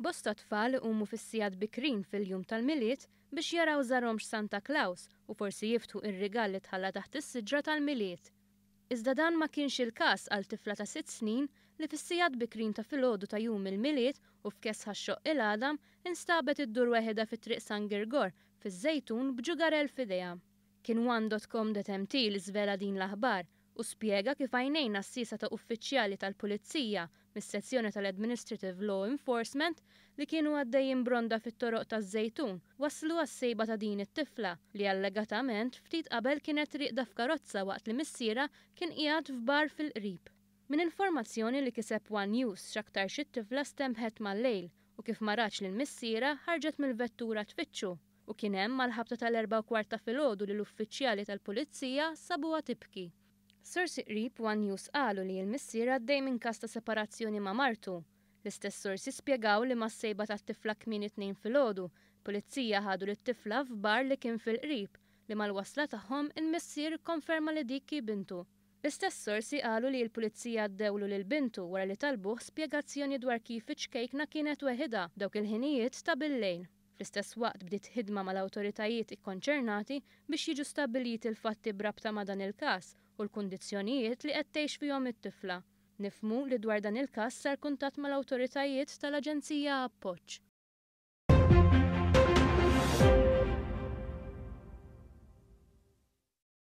Bosta tfal iqumu fis-sigħat bikrin fil-jum tal-Milied biex jaraw żarhomx Santa Klaws u forsi jiftħu ir-rigal li tħalla taħt is-siġra tal-Milied. Iżda dan ma kienx il-każ għal tifla ta' 6 snin li fis-sigħat bikrin ta' filgħodu ta' jum il-Milied u f'kesħa xxoqq il-għadam instabet iddur weħidha fi Triq San Girgor fiż-Żejtun b'ġugarell f'idejha. Kien one.com.mt li żvela din l-aħbar u spjega kif għajnejn għassiesa ta' uffiċjali tal-Pulizija mis-sezzjoni tal-Administrative Law Enforcement li kienu għaddejjin b'ronda fit-toroq taż-Żejtun waslu għas-sejba ta' din it-tifla li allegatament ftit qabel kienet rieqda f'karozza waqt li missierha kien qiegħed f'bar fil-qrib. Minn informazzjoni li kiseb One News, x'aktarx it-tifla stenbħet mal-lejl u kif ma ratx lil missierha ħarġet mill-vettura tfittxu u kien hemm mal-ħabta tal-4:15 ta' filgħodu li l-uffiċjali tal-Pulizija sabuha tibki. Sorsi qrib One News qalu li l-missier għaddej minn każ ta' separazzjoni ma' martu. L-istess sorsi spjegaw li mas-sejba tat-tifla kmieni t-Tnejn filgħodu, pulizija ħadu lit-tifla f'bar li kien fil-qrib li mal-wasla tagħhom il-missier ikkonferma li dik hi bintu. L-istess sorsi qalu li l-pulizija għaddewlu lil bintu wara li talbuh spjegazzjoni dwar kif iċ-ċkejkna kienet weħidha dawk il-ħinijiet ta' bil-lejl. Fl-istess waqt bdiet ħidma mal-awtoritajiet ikkonċernati biex jiġu stabbiliti l-fatti b'rabta ma' dan il-każ u l-kundizzjonijiet li qed tgħix fihom it-tifla. Nifhmu li dwar dan il-każ sar kuntatt mal-awtoritajiet tal-Aġenzija Appoġġ.